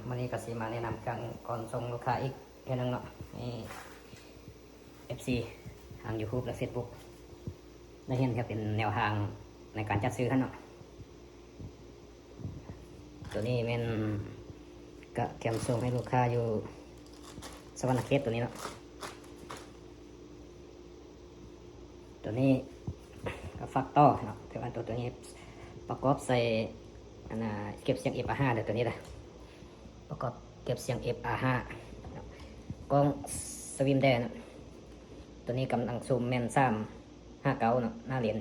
ມື້ນີ້ກໍຊິມາແນະນຳເຄື່ອງກ່ອນສົ່ງລູກຄ້າອີກເທື່ອໜຶ່ງເນາະ ໃຫ້ເອັຟຊີທາງ YouTube ແລະ Facebook ໄດ້ເຫັນເພື່ອເປັນແນວທາງໃນການຈັດຊື້ຫັ້ນເນາະ. ໂຕນີ້ແມ່ນກະກຽມສົ່ງໃຫ້ລູກຄ້າຢູ່ສະຫວັນນະເຂດໂຕນີ້ເນາະ. ໂຕນີ້ກໍຝາກຕໍ່ເນາະ ແຕ່ວ່າໂຕ ໂຕນີ້ປະກອບໃສ່ ອັນນ່າ ເກັບສຽງ ເອັຟ ອາ ຫ້າ ເດີ ໂຕນີ້ນະ ປະກອບເກັບສຽງ ເອັຟ ອາ ຫ້າ ເນາະ ກ້ອງ Swim ເດີເນາະ. ໂຕນີ້ກຳລັງຊູມແມ່ນ ສາມຫ້າເກົ້າ ເນາະ ໜ້າເລນ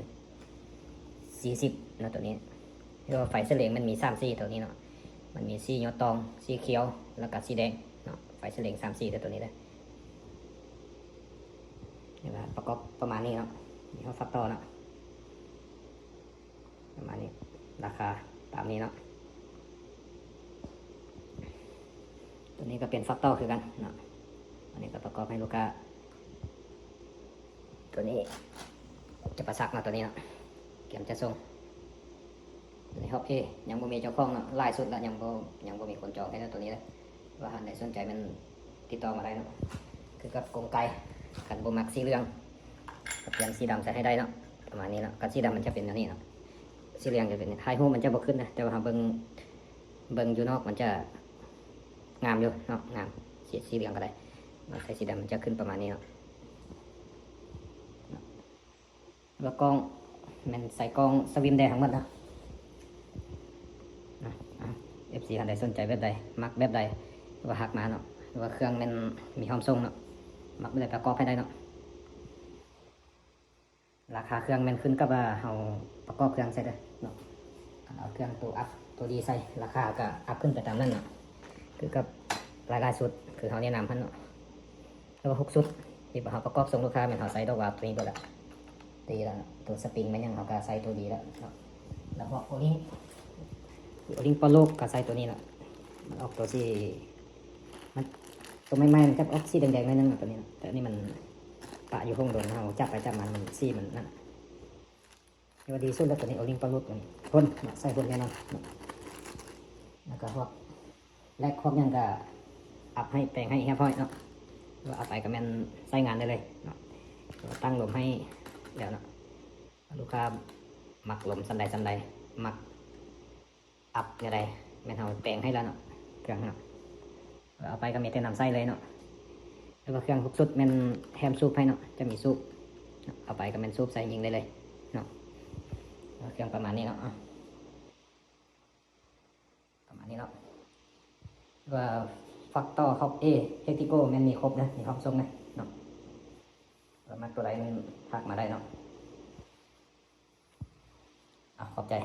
ສີ່ສິບ ເນາະ ໂຕນີ້. ແຕ່ວ່າໄຟສະເລັງມັນມີສາມສີໂຕນີ້ເນາະ ມັນມີສີຍອດຕອງ ສີຂຽວ ແລ້ວກໍສີແດງເນາະ. ໄຟສະເລັງສາມສີເດີ ໂຕນີ້ເດີ ເຫັນບໍ່ ປະກອບປະມານນີ້ເນາະ. ມີຮອດຝາກຕໍ່ເນາະ ປະມານນີ້ ລາຄາຕາມນີ້ເນາະ. ໂຕນີ້ກໍເປັນຝາກຕໍ່ຄືກັນເນາະ ອັນນີ້ກໍປະກອບໃຫ້ລູກຄ້າ. ໂຕນີ້ຈະປະສັກເນາະ ໂຕນີ້ເນາະ ກຽມຈະສົ່ງ. ໂຕນີ້ຮອບເອ ຍັງບໍ່ມີເຈົ້າຂອງເນາະ ຫຼາຍຊຸດລະ ຍັງບໍ່ ຍັງບໍ່ມີຄົນຈອງໃຫ້ເນາະ ໂຕນີ້ເດີ. ວ່າທ່ານໃດສົນໃຈແມ່ນຕິດຕໍ່ມາໄດ້ເນາະ. ຄືກັບກົງໄກ ຄັນບໍ່ມັກສີເຫຼືອງກໍປ່ຽນສີດຳໃສ່ໃຫ້ໄດ້ເນາະ ປະມານນີ້ເນາະ. ຄັນສີດຳມັນຈະເປັນແນວນີ້ເນາະ ສີເຫຼືອງຈະເປັນ ຖ່າຍຮູບມັນຈະບໍ່ຂຶ້ນນະ ແຕ່ວ່າເຮົາເບິ່ງ ເບິ່ງຢູ່ນອກມັນຈະງາມຢູ່ເນາະ ງາມ ສີ ສີເຫຼືອງກໍໄດ້ ມັນໃສ່ສີດຳມັນຈະຂຶ້ນປະມານນີ້ເນາະ. ແລ້ວກ້ອງແມ່ນໃສ່ກ້ອງ Swim ໄດ້ທັງໝົດເນາະ. ເອັຟຊີທ່ານໃດສົນໃຈແບບໃດ ມັກແບບໃດ ວ່າທັກມາເນາະ ວ່າເຄື່ອງແມ່ນມີພ້ອມສົ່ງເນາະ ມັກແບບໃດປະກອບໃຫ້ໄດ້ເນາະ. ລາຄາເຄື່ອງແມ່ນຂຶ້ນກັບວ່າເຮົາປະກອບເຄື່ອງໃສ່ເດີເນາະ. ຄັນເອົາເຄື່ອງໂຕອັບ ໂຕດີໃສ່ ລາຄາກໍອັບຂຶ້ນໄປຕາມນັ້ນເນາະ. ຄືກັບຫຼາຍໆຊຸດ ຄືເຮົາແນະນຳຫັ້ນເນາະ ແຕ່ວ່າຫົກຊຸດທີ່ເຮົາປະກອບສົ່ງລູກຄ້າ ແມ່ນເຮົາໃສ່ດອກວາວໂຕນີ້ເບິດລະ ດີແລ້ວເນາະ. ໂຕສະປຣິງແມ່ນຫຍັງ ເຮົາກໍໃສ່ໂຕດີແລ້ວເນາະ. ແລ້ວພວກໂອລິງ ໂອລິງປະໂລກກໍໃສ່ໂຕນີ້ເນາະ ມັນອອກໂຕສີ ມັນ ໂຕໃໝ່ໆມັນຈະອອກສີແດງໆໜ້ອຍໜຶ່ງ ໂຕນີ້ເນາະ ແຕ່ອັນນີ້ມັນປະຢູ່ຫົງດົນ ເຮົາຈັບໄປຈັບມາ ມັນ ສີມັນນັ້ນ. ແຕ່ວ່າດີສຸດແລ້ວໂຕນີ້ ໂອລິງປະໂລກໂຕນີ້ ທົນເນາະ ໃສ່ທົນແນ່ນອນເນາະ. ແລ້ວກໍພວກແລັກພວກຫຍັງກໍອັບໃຫ້ ແປງໃຫ້ຮຽບຮ້ອຍເນາະ ວ່າເອົາໄປກໍແມ່ນໃຊ້ງານໄດ້ເລີຍເນາະ. ຕັ້ງລົມໃຫ້ແລ້ວເນາະ ລູກຄ້າມັກລົມສ່ຳໃດສ່ຳໃດ ມັກອັບແນວໃດ ແມ່ນເຮົາແປງໃຫ້ແລ້ວເນາະ ເຄື່ອງເນາະ. ເອົາໄປກໍມີແຕ່ນຳໃຊ້ເລີຍເນາະ. ແລ້ວກໍເຄື່ອງທຸກຊຸດແມ່ນແຖມສູບໃຫ້ເນາະ ຈະມີສູບ ເອົາໄປກໍແມ່ນສູບໃສ່ຍິງໄດ້ເລີຍເນາະ. ເຄື່ອງປະມານນີ້ເນາະ ປະມານນີ້ເນາະ. ວ່າຝາກຕໍ່ຂອບເອ ເທັກຕິໂກ ແມ່ນມີຄົບເດີ ມີພ້ອມສົ່ງເດີເນາະ. ວ່າມັກຕົວໃດມັນທັກມາໄດ້ເນາະ. ອາ ຂອບໃຈ.